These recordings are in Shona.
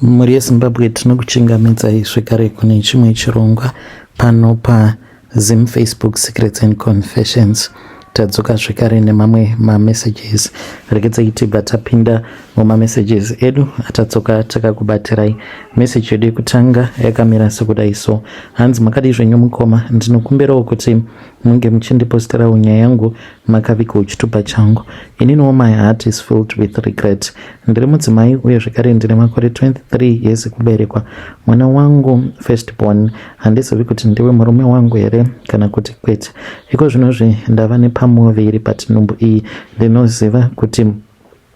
Mhuri yeZimbabwe, tinokuchingamidzai zvekare kune chimwe chirongwa pano paZim Facebook Secrets and Confessions. Tadzoka zvekare nemamwe mamessages. Regedzai tibva tapinda mumamessages edu atadzoka takakubatirai. Message yedu yekutanga yakamira sekudai so: hanzi, "Makadii zvenyu mukoma? Ndinokumbirawo kuti munge muchindiposterawo nyaya yangu makavigawo chitupa changu. Ininiwo my heart is filled with regret. Ndiri mudzimai uye zvekare ndine makore 23 years ekuberekwa. Mwana wangu first born handizivi kuti ndiwe murume wangu here kana kuti kwete. Iko zvinozvi ndava nepamuviri, but nhumbu iyi ndinoziva kuti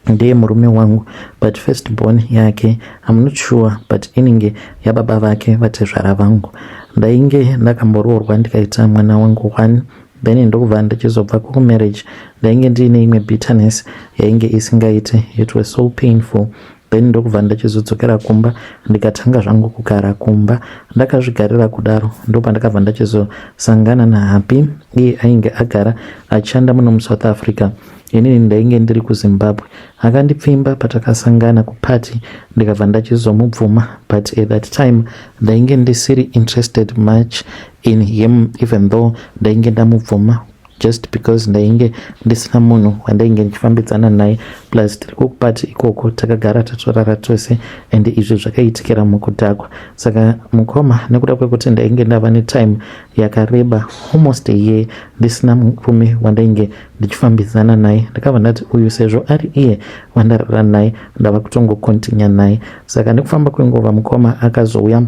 ndiye murume wangu, but first born yake I'm not sure, but inenge yababa vake vatezvara vangu. Ndainge ndakamboroorwa ndikaita mwana wangu one, then ndokubva ndichizobva kumarriage. Ndainge ndiine imwe bitterness yainge isingaite. It was so painful. Then ndokubva ndachizodzokera kumba, ndikatanga zvangu kugara kumba. Ndakazvigarira kudaro, ndopandakabva ndachizosangana nahubby. Iye ainge agara achishanda muno muSouth Africa, inini ndainge ndiri kuZimbabwe. Akandipfimba patakasangana kupati, ndikabva ndachizomubvuma, but at that time ndainge ndisiri interested much in him, even though ndainge ndamubvuma just because ndainge ndisina munhu wandainge ndichifambidzana naye. Plus tiri kukupati ikoko takagara tatorara tose, and izvi zvakaitikira mukudhakwa. Saka mukoma, nekuda kwekuti ndainge ndava netime yakareba, almost a year, ndisina murume wandainge ndichifambidzana naye, ndakabva ndati uyu sezvo ari iye wandarara naye, ndava kutongocontinue naye. Saka nekufamba kwenguva, mukoma, akazouya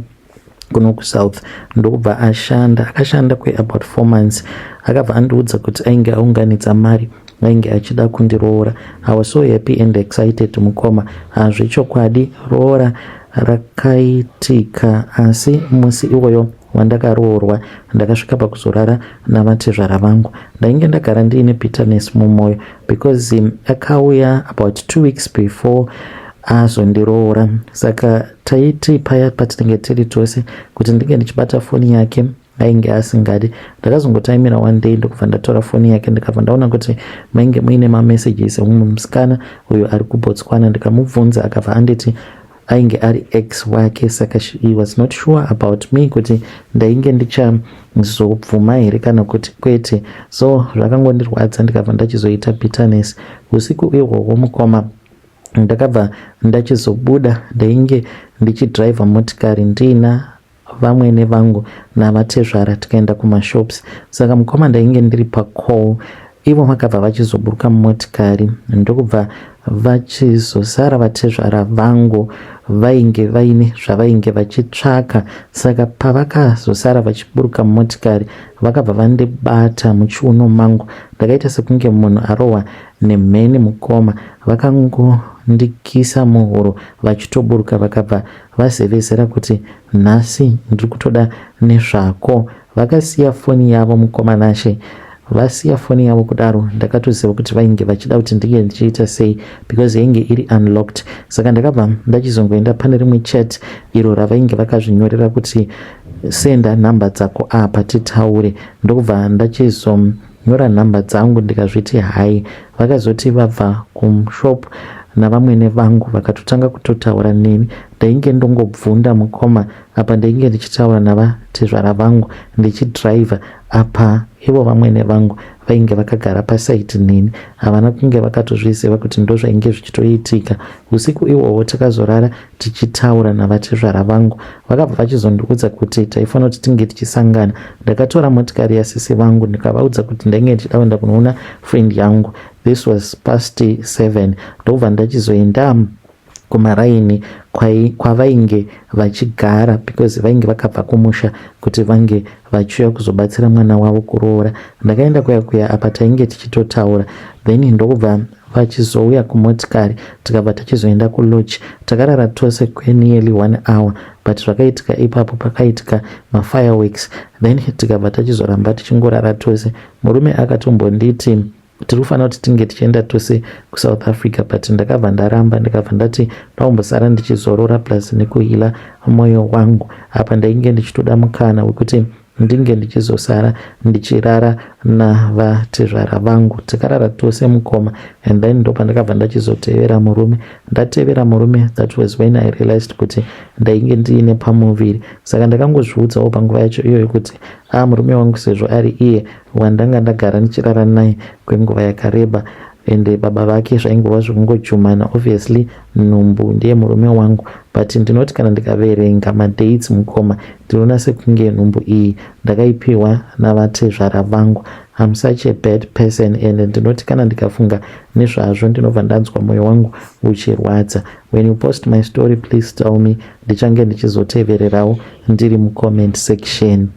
kuno kuSouth, ndokubva ashanda. Akashanda kweabout 4 months, akabva andiudza kuti ainge aunganidza mari, ainge achida kundiroora. I was so happy and excited, mukoma. Hazvechokwadi roora rakaitika, asi musi iwoyo wandakaroorwa ndakasvika pakuzorara navatezvara vangu. Ndainge ndagara ndiine bitterness mumwoyo because akauya about 2 weeks before azondiroora. Saka taiti paya patinenge tiri tose kuti ndinge ndichibata foni yake, ainge asingadi. Ndakazongotaimira one day, ndokubva ndatora foni yake, ndikabva ndaona kuti mainge muine mamessages emumwe musikana uyo ari kuBotswana. Ndikamubvunza, akabva anditi ainge ari ex wake, saka he was not sure about me, kuti ndainge ndichazobvuma here kana kuti kwete. So zvakangondirwadza, ndikabva ndachizoita bitterness. Usiku ihwohwo, mukoma, ndakabva ndachizobuda. Ndainge ndichidhiraivha motikari ndiina vamwene vangu navatezvara, tikaenda kumashops. Saka mukoma, ndainge ndiri pacall, ivo vakabva vachizoburuka mumotikari, ndokubva vachizosara. Vatezvara vangu vainge vaine zvavainge vachitsvaka, saka pavakazosara vachiburuka mumotikari, vakabva vandibata muchiuno mangu. Ndakaita sekunge munhu arohwa nemheni, mukoma. Vakangondikisa muhuro vachitoburuka, vakabva vazevezera kuti, "Nhasi ndiri kutoda nezvako." Vakasiya foni yavo, mukoma Nashe. Vasiya foni yavo kudaro, ndakatoziva kuti vainge vachida kuti ndinge ndichiita sei, because yainge iri unlocked. Saka ndakabva ndachizongoenda pane rimwe chat iro ravainge vakazvinyorera kuti, "Senda nhamba dzako apa titaure." Ndokubva ndachizonyora nhamba dzangu, ndikazviti hai. Vakazoti vabva kushop navamwene vangu, vakatotanga kutotaura neni. Ndainge ndongobvunda, mukoma. Apa ndainge ndichitaura navatezvara vangu ndichidhiraivha, apa ivo vamwene vangu vainge vakagara paside neni. Havana kunge vakatozviziva kuti ndozvainge zvichitoitika. Usiku ihwohwo takazorara tichitaura navatezvara vangu. Vakabva vachizondiudza kuti taifanira kuti tinge tichisangana. Ndakatora motikari yasisi vangu, ndikavaudza kuti ndainge ndichida kuenda kunoona friend yangu. This was past 7. Ndobva ndachizoenda kumaraini kwavainge vachigara, because vainge vakabva kumusha kuti vange vachiuya kuzobatsira mwana wavo kuroora. Ndakaenda kuya kuya, apa tainge tichitotaura. Then ndokubva vachizouya kumotikari, tikabva tachizoenda kulodge. Takarara tose kwenearly one hour, but zvakaitika ipapo, pakaitika mafireworks. Then tikabva tachizoramba tichingorara tose. Murume akatombonditi tiri kufanira kuti tinge tichienda tose kuSouth Africa, but ndakabva ndaramba. Ndikabva ndati ndaumbosara ndichizorora, plus nekuheala mwoyo wangu. Apa ndainge ndichitoda mukana wekuti ndinge ndichizosara ndichirara navatezvara vangu. Takarara tose mukoma, and then ndopandakabva ndachizotevera murume. Ndatevera murume, that was when I realized kuti ndainge ndiine pamuviri. Saka ndakangozviudzawo panguva yacho iyoyo kuti a murume wangu, sezvo ari iye wandanga ndagara ndichirara naye kwenguva yakareba, ende baba vake zvaingova zvekungojumana, obviously nhumbu ndiye murume wangu. But ndinoti kana ndikaverenga madates, mukoma, ndinoona sekunge nhumbu iyi ndakaipiwa navatezvara vangu. I'm such a bad person, and ndinoti kana ndikafunga nezvazvo, ndinobva ndanzwa mwoyo wangu uchirwadza. When you post my story, please tell me. Ndichange ndichizotevererawo ndiri mucomment section.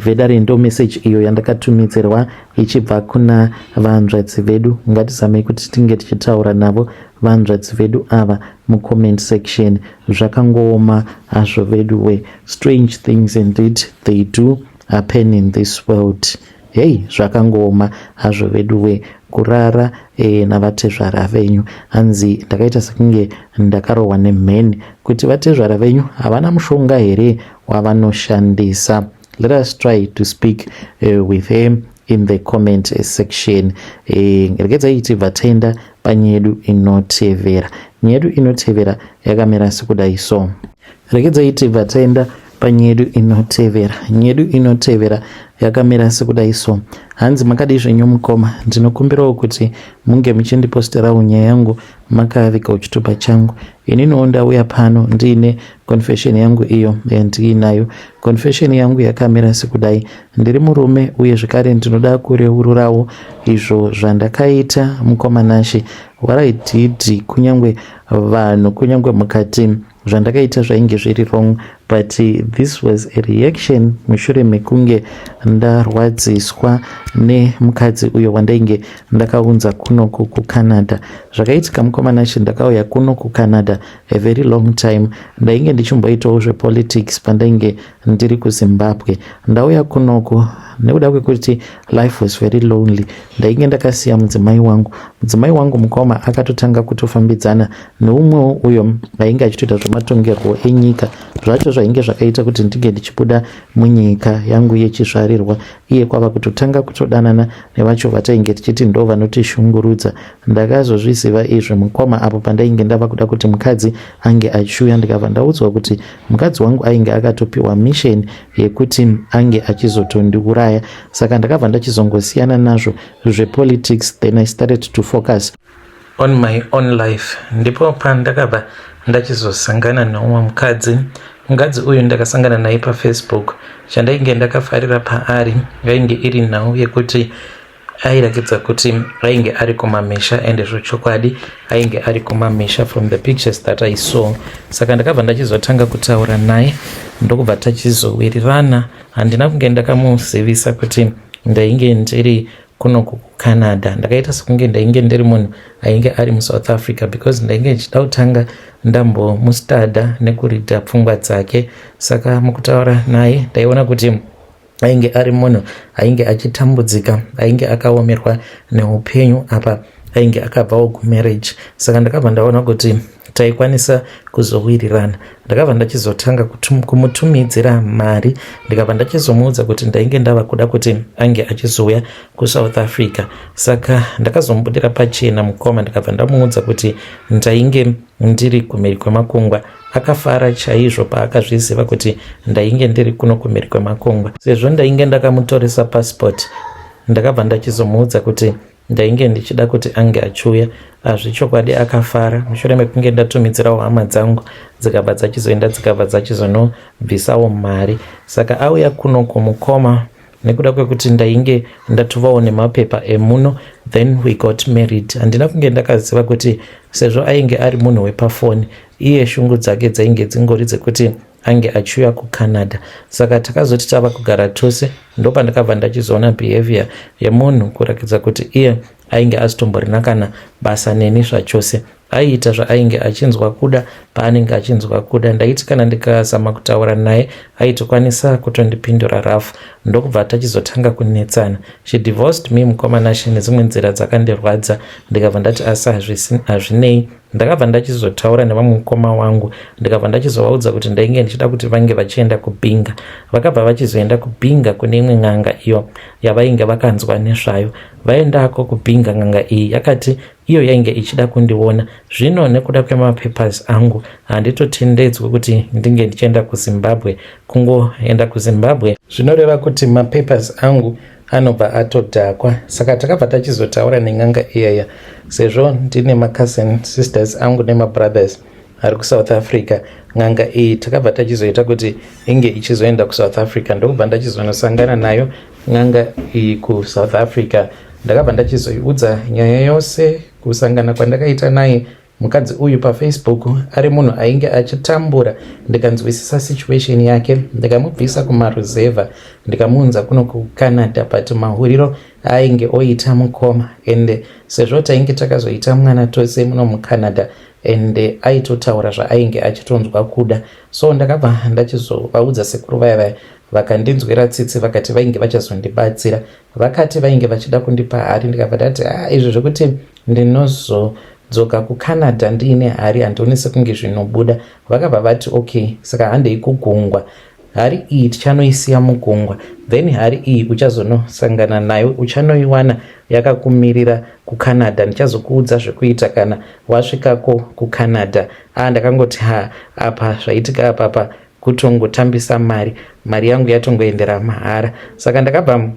Vedare, ndo message iyo yandakatumidzirwa ichibva kuna vanzvadzi vedu. Ngatizamei kuti tinge tichitaura navo vanzvadzi vedu ava mucomment section. Zvakangooma hazvo vedu we. Strange things indeed, they do happen in this world. Hei, zvakangooma hazvo vedu we, kurara navatezvara venyu. Hanzi ndakaita sekunge ndakarohwa nemheni. Kuti vatezvara venyu havana mushonga here wavanoshandisa? Let us try to speak with him in the comment section. Regedzai tibva taenda panyaya yedu inotevera. Nyaya yedu inotevera yakamira sekudai so. Regedzai tibva taenda panyaya yedu inotevera. Nyaya yedu inotevera yakamira sekudai so. Hanzi, "Makadii zvenyu mukoma? Ndinokumbirawo kuti munge muchindiposterawo nyaya yangu makaviga chitupa changu. Ininiwo ndauya pano ndiine confession yangu iyo yandiinayo. Confession yangu yakamira sekudai: ndiri murume, uye zvekare ndinoda kureururawo izvo zvandakaita. Mukoma Nashe, what I did, kunyange vanhu, kunyange mukati zvandakaita zvainge zviri wrong, but this was a reaction mushure mekunge ndarwadziswa nemukadzi uyo wandainge ndakaunza kunoku kuCanada. Zvakaitika, mukoma Nashe, ndakauya kuno kuCanada a very long time. Ndainge ndichimboitawo zvepolitics pandainge ndiri kuZimbabwe. Ndauya kunoku nekuda kwekuti life was very lonely. Ndainge ndakasiya mudzimai wangu. Mudzimai wangu, mukoma, akatotanga kutofambidzana neumwewo uyo ainge achitoita zvematongerwo enyika. Zvacho zvainge zvakaita kuti ndinge ndichibuda munyika yangu yechizvarirwa, iye kwava kutotanga kutodanana nevacho vatainge tichiti ndo vanotishungurudza. Ndakazozviziva izvi, mukoma, apo pandainge ndava kuda kuti mukadzi ange achiuya, ndikabva ndaudzwa kuti mukadzi wangu ainge akatopiwa mission yekuti ange achizotondiuraya. Saka ndakabva ndachizongosiyana nazvo zvepolitics, then I started to focus on my own life. Ndipo pandakabva ndachizosangana neumwe mukadzi. Mukadzi uyu ndakasangana naye paFacebook. Chandainge ndakafarira paari yainge iri nhau yekuti airakidza kuti ainge ari kumamisha, ende zvechokwadi ainge ari kumamisha from the pictures that I saw. Saka ndakabva ndachizotanga kutaura naye, ndokubva tachizowirirana. Handina kunge ndakamuzivisa kuti ndainge ndiri kuno kuCanada. Ndakaita sekunge ndainge ndiri munhu ainge ari muSouth Africa, because ndainge ndichida kutanga ndambomustada nekuridha pfungwa dzake. Saka mukutaura naye, ndaiona kuti ainge ari munhu ainge achitambudzika, ainge akaomerwa neupenyu, apa ainge akabvawo kumarriage. Saka ndakabva ndaona kuti taikwanisa kuzowirirana. Ndakabva ndachizotanga kumutumidzira mari, ndikabva ndachizomuudza kuti ndainge ndava kuda kuti ange achizouya kuSouth Africa. Saka ndakazomubudira pachena, mukoma, ndikabva ndamuudza kuti ndainge ndiri kumhiri kwemakungwa. Akafara chaizvo paakazviziva kuti ndainge ndiri kuno kumhiri kwemakungwa, sezvo ndainge ndakamutoresa passport. Ndakabva ndachizomuudza kuti ndainge ndichida kuti ange achiuya. Zvechokwadi akafara. Mushure mekunge ndatumidzirawo hama dzangu, dzikabva dzachizoenda, dzikabva dzachizonobvisawo mari. Saka auya kuno kumukoma, nekuda kwekuti ndainge ndatovawo nemapepa emuno, then we got married. Handina kunge ndakaziva kuti sezvo ainge ari munhu wepafoni, iye shungu dzake dzainge dzingori dzekuti ange achiuya kuCanada. Saka takazoti tava kugara tose, ndopandakabva ndachizoona behavior yemunhu kurakidza kuti iye Ainge asitomborina kana basa neni zvachose. Aiita zvaainge achinzwa kuda paanenge achinzwa kuda. Ndaiti kana ndikazama kutaura naye, aitokwanisa kutondipindura rafu, ndokubva tachizotanga kunetsana. She divorced me, mukoma Nashe, nedzimwe nzira dzakandirwadza. Ndikabva ndati asi hazvinei. Ndakabva ndachizotaura nevamwe mukoma wangu, ndikabva ndachizovaudza kuti ndainge ndichida kuti vange vachienda kuBinga. Vakabva vachizoenda kuBinga kune imwe n'anga iyo yavainge vakanzwa nezvayo. Vaendako kuBinga, n'anga iyi yakati iyo yainge ichida kundiona. Zvino nekuda kwemapapers angu, handitotendedzwi kuti ndinge ndichienda kuZimbabwe. Kungoenda kuZimbabwe zvinoreva kuti mapapers angu anobva atodhakwa. Saka takabva tachizotaura nen'anga iyaya, sezvo ndine macousin sisters angu nemabrothers ari kuSouth Africa. N'anga iyi takabva tachizoita kuti inge ichizoenda kuSouth Africa, ndokubva ndachizonosangana nayo n'anga iyi kuSouth Africa. Ndakabva ndachizoiudza nyaya yose, kusangana kwandakaita naye mukadzi uyu paFacebook, ari munhu ainge achitambura. Ndikanzwisisa situation yake, ndikamubvisa kumaruzevha, ndikamuunza kuno kuCanada, but mahuriro ainge oita, mukoma, ende sezvo tainge takazoita mwana tose muno muCanada, ende aitotaura zvaainge achitonzwa kuda. So ndakabva ndachizovaudza sekuru vaya. Vaya vakandinzwira tsitsi, vakati vainge vachazondibatsira. Vakati vainge vachida kundipa hari. Ndikabva ndati, "Ah, izvo zvekuti ndinozodzoka kuCanada ndiine hari, handioni sekunge zvinobuda." Vakabva vati, "Okay, saka handei kugungwa. Hari iyi tichanoisiya mugungwa, then hari iyi uchazonosangana nayo, uchanoiwana yakakumirira kuCanada. Ndichazokuudza zvekuita kana wasvikako kuCanada." A, ndakangoti, "Ha, apa zvaitika apapa kutongotambisa mari. Mari yangu yatongoendera mahara." Saka ndakabva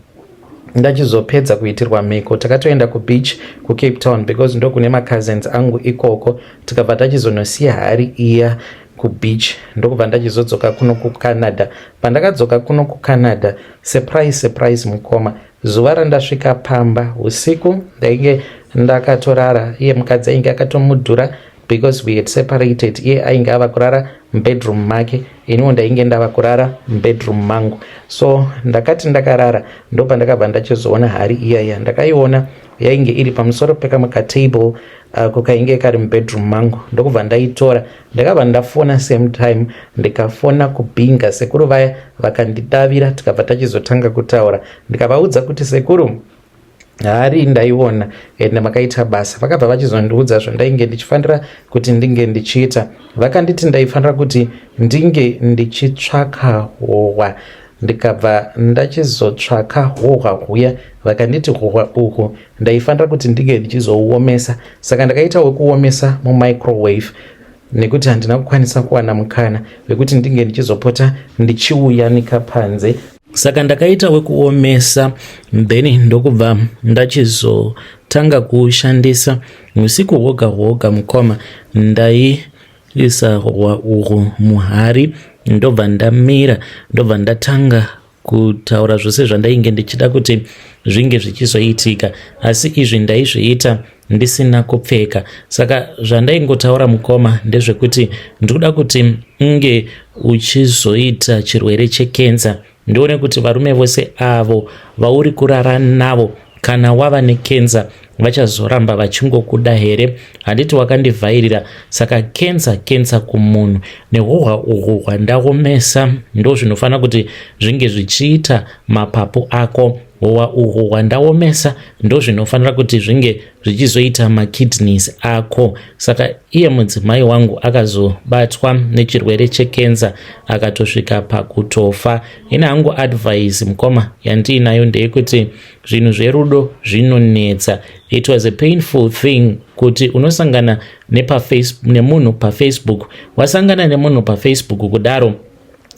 ndachizopedza kuitirwa mhiko. Takatoenda kubeach kuCape Town because ndokune macousins angu ikoko. Tikabva tachizonosiya hari iya kubeach, ndokubva ndachizodzoka kuno kuCanada. Pandakadzoka kuno kuCanada, surprise, surprise, mukoma, zuva randasvika pamba usiku, ndainge ndakatorara. Iye mukadzi ainge akatomudhura because we had separated. Iye ainge ava kurara mubedroom make, iniwo ndainge ndava kurara mubedroom mangu. So ndakati ndakarara, ndopandakabva ndachizoona hari iyaya. Ndakaiona yainge iri pamusoro pekamwe katable kukainge kari mubedroom mangu, ndokubva ndaitora. Ndakabva ndafona same time, ndikafona kuBinga. Sekuru vaya vakandidavira, tikabva tachizotanga kutaura. Ndikavaudza kuti, "Sekuru, hari ndaiona ende makaita basa." Vakabva vachizondiudza zvandainge ndichifanira kuti ndinge ndichiita. Vakanditi ndaifanira kuti ndinge ndichitsvaka hohwa. Ndikabva ndachizotsvaka hohwa huya. Vakanditi hohwa uhu ndaifanira kuti ndinge ndichizouomesa. Saka ndakaita wekuomesa mumicrowave nekuti handina kukwanisa kuwana mukana wekuti ndinge ndichizopota ndichiuyanika panze. Saka ndakaita wekuomesa, then ndokubva ndachizotanga kuushandisa usiku hwoga hwoga. Mukoma, ndaiisa hwa uhwu muhari, ndobva ndamira, ndobva ndatanga kutaura zvose zvandainge ndichida kuti zvinge zvichizoitika. Asi izvi ndaizviita ndisina kupfeka. Saka zvandaingotaura, mukoma, ndezvekuti ndikuda kuti unge uchizoita chirwere chekenza, ndione kuti varume vose avo vauri kurara navo, kana wava nekenza, vachazoramba vachingokuda here? Handiti wakandivhairira? Saka kenza, kenza kumunhu nehohwa uhwu hwandaomesa, ndo zvinofanira kuti zvinge zvichiita mapapu ako. Hohwa uhwu hwandaomesa ndo zvinofanira kuti zvinge zvichizoita makidneys ako." Saka iye mudzimai wangu akazobatwa nechirwere chekenza, akatosvika pakutofa. Ine hangu advice, mukoma, yandiinayo ndeyekuti zvinhu zverudo zvinonetsa. It was a painful thing kuti unosangana nemunhu paFacebook. Wasangana nemunhu paFacebook kudaro,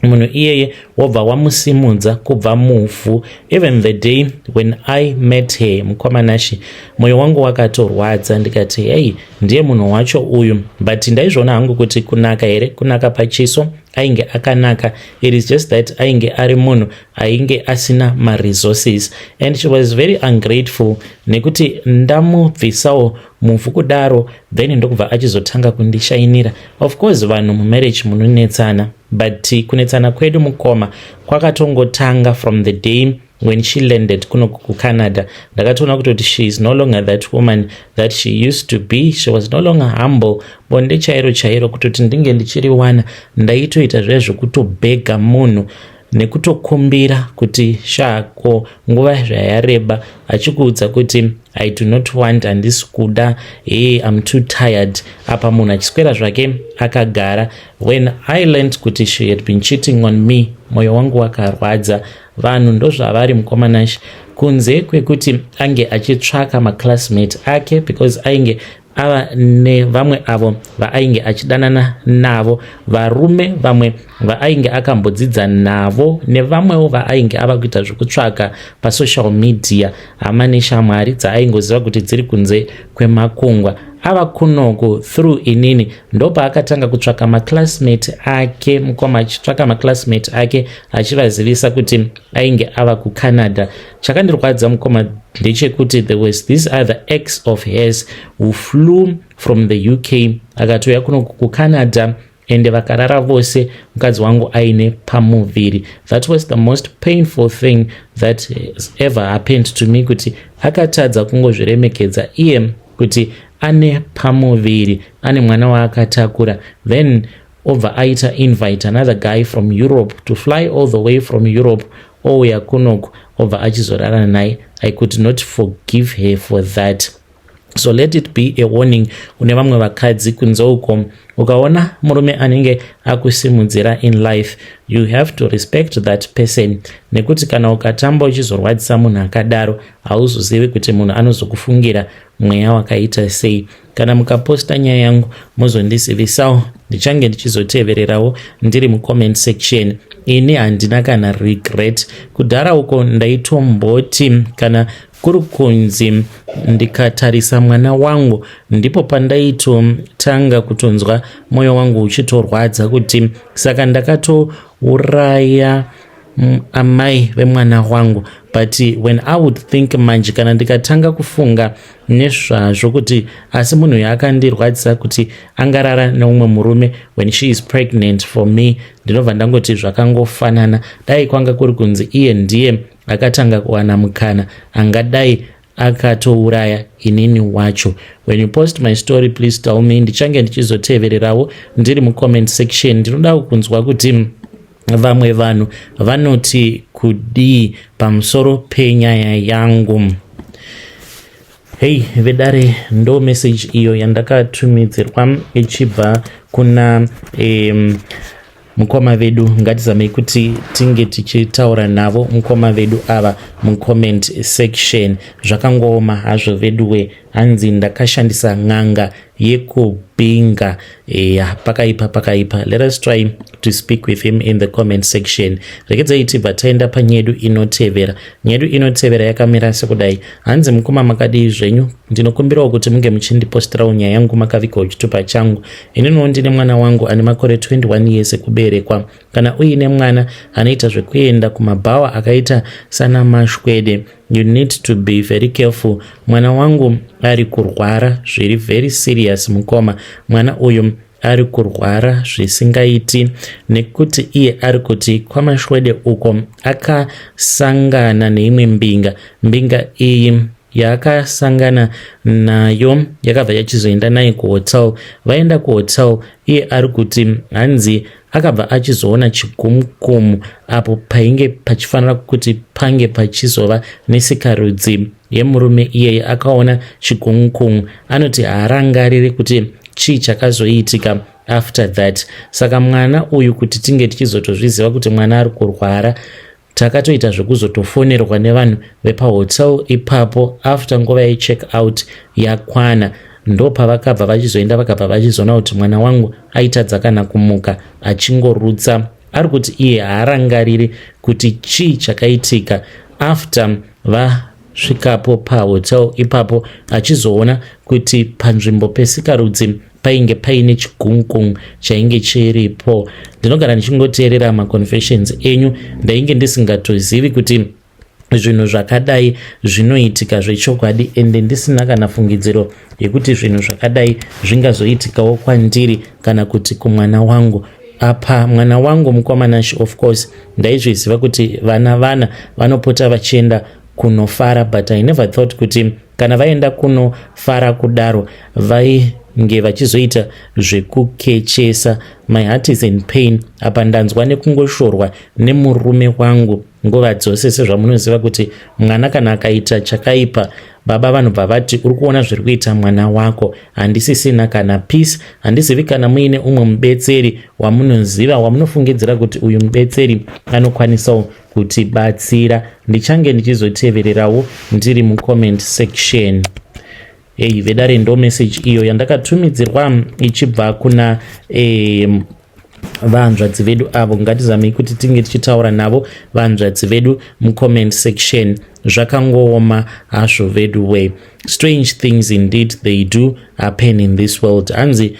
munhu iyeye wobva wamusimudza kubva muvhu. Even the day when I met her, mukoma Nashe, mwoyo wangu wakatorwadza. Ndikati, "Hei, ndiye munhu wacho uyu?" But ndaizviona hangu kuti kunaka here, kunaka pachiso ainge akanaka. It is just that ainge ari munhu ainge asina maresources, and she was very ungrateful nekuti ndamubvisawo muvhu kudaro, then ndokubva achizotanga kundishainira. Of course, vanhu mumarriage munonetsana, but kunetsana kwedu, mukoma, kwakatongotanga from the day When she landed kuno kuCanada, ndakatoona kutoti she is no longer that woman that she used to be. She was no longer humble. Bonde chairo chairo, kutoti ndinge ndichiriwana, ndaitoita zviya zvekutobhega munhu nekutokumbira kuti shako nguva zvayareba, achikuudza kuti, "I do not want, handisi kuda, hey, I'm too tired." Apa munhu achiswera zvake akagara. When I learned kuti she had been cheating on me, mwoyo wangu wakarwadza. Vanhu ndozvavari, mukoma Nash. Kunze kwekuti ange achitsvaka maclassmate ake, because ainge ava nevamwe avo vaainge achidanana navo, varume vamwe vaainge akambodzidza navo, nevamwewo vaainge ava kuita zvekutsvaka pasocial media, hama neshamwari dzaaingoziva kuti dziri kunze kwemakungwa. Ava kunoku through inini, ndopaakatanga kutsvaka maclassmate ake, mukoma, achitsvaka maclassmate ake achivazivisa kuti ainge ava kuCanada. Chakandirwadza, mukoma, ndechekuti there was this other ex of hers who flew from the UK, akatouya kuno kuCanada, ende vakarara vose mukadzi wangu aine pamuviri. That was the most painful thing that has ever happened to me, kuti akatadza kungozviremekedza iye kuti ane pamuviri, ane mwana waakatakura, then obva aita invite another guy from Europe to fly all the way from Europe, ouya kunoku, obva achizorara naye. I could not forgive her for that. So let it be a warning kune vamwe vakadzi kunze uko. Ukaona murume anenge akusimudzira in life, you have to respect that person, nekuti kana ukatamba uchizorwadzisa munhu akadaro, hauzozivi kuti munhu anozokufungira mweya wakaita sei. Kana mukaposta nyaya yangu, muzondizivisawo, ndichange ndichizotevererawo ndiri mucomment section. Ini handina kana regret. Kudhara uko ndaitomboti kana kuri kunzi ndikatarisa mwana wangu, ndipo pandaitotanga kutonzwa mwoyo wangu uchitorwadza, kuti saka ndakatouraya amai vemwana wangu. But when I would think manje, kana ndikatanga kufunga nezvazvo kuti asi munhu yaakandirwadzisa kuti angarara neumwe murume when she is pregnant for me, ndinobva ndangoti zvakangofanana, dai kwanga kuri kunzi iye ndiye akatanga kuwana mukana, angadai akatouraya inini wacho. When you post my story, please tell me. Ndichange ndichizotevererawo ndiri mucomment section. Ndinoda kunzwa kuti vamwe vanhu vanoti kudii pamusoro penyaya yangu. Hei vedare, ndo message iyo yandakatumidzirwa ichibva kuna mukoma vedu. Ngatizamei kuti tinge tichitaura navo mukoma vedu ava mucomment section. Zvakangooma hazvo veduwe. Hanzi ndakashandisa n'anga yekubhinga. Ya, pakaipa, pakaipa. Let us try to speak with him in the comment section. Rekedzai tibva taenda panyedu inotevera. Nyedu inotevera yakamira sekudai. Hanzi, "Mukoma, makadii zvenyu? Ndinokumbirawo kuti munge muchindipostirawo nyaya yangu makavigawo chitupa changu. Ininiwo ndine mwana wangu ane makore 21 years ekuberekwa. Kana uine mwana anoita zvekuenda kumabhawa akaita sana Mashwede, you need to be very careful. Mwana wangu ari kurwara zviri very serious, mukoma. Mwana uyu ari kurwara zvisingaiti, nekuti iye ari kuti kwaMashwede uko akasangana neimwe mbinga. Mbinga iyi yaakasangana nayo yakabva yachizoenda naye kuhotel. Vaenda kuhotel, iye ari kuti hanzi akabva achizoona chigumukumu apo painge pachifanira kuti pange pachizova nesikarudzi yemurume iyeye. Akaona chigumukumu. Anoti haarangariri kuti chii chakazoitika after that. Saka mwana uyu, kuti tinge tichizotozviziva kuti mwana ari kurwara, takatoita zvekuzotofonerwa nevanhu vepahotel ipapo after nguva yecheck out yakwana. Ndopavakabva vachizoenda, vakabva vachizoona kuti mwana wangu aitadza kana kumuka, achingorutsa. Ari kuti iye haarangariri kuti chii chakaitika after vasvikapo pahotel ipapo, achizoona kuti panzvimbo pesikarudzi painge paine chigungungu chainge chiripo. Ndinogara ndichingoteerera maconfessions enyu. Ndainge ndisingatozivi kuti zvinhu zvakadai zvinoitika zvechokwadi, ende ndisina kana fungidziro yekuti zvinhu zvakadai zvingazoitikawo kwandiri kana kuti kumwana wangu. Apa mwana wangu mukomana, of course ndaizviziva kuti vana vana vanopota vachienda kunofara, but I never thought kuti kana vaenda kunofara kudaro vainge vachizoita zvekukechesa. My heart is in pain. Apa ndanzwa nekungoshorwa nemurume wangu nguva dzose. Sezvamunoziva kuti mwana kana akaita chakaipa, baba vanobva vati, "Uri kuona zviri kuita mwana wako." Handisisina kana peace. Handizivi kana muine umwe mubetseri wamunoziva, wamunofungidzira kuti uyu mubetseri anokwanisawo kutibatsira. Ndichange ndichizotevererawo ndiri mucomment section. Ei vedare, ndo message iyo yandakatumidzirwa ichibva kuna vanzvadzi vedu avo. Ngatizamei kuti tinge tichitaura navo vanzvadzi vedu mucomment section. Zvakangooma hazvo vedu way. Strange things indeed, they do happen in this world. Hanzi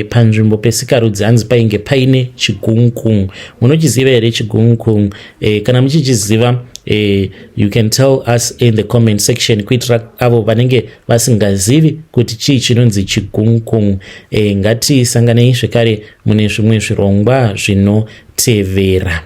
panzvimbo pesikarudzi hanzi painge paine chigunkungu. Munochiziva here chigunkungu? Kana muchichiziva, you can tell us in the comment section, kuitira avo vanenge vasingazivi kuti chii chinonzi chigunkungu. Ngatisanganei zvekare mune zvimwe zvirongwa zvinotevera.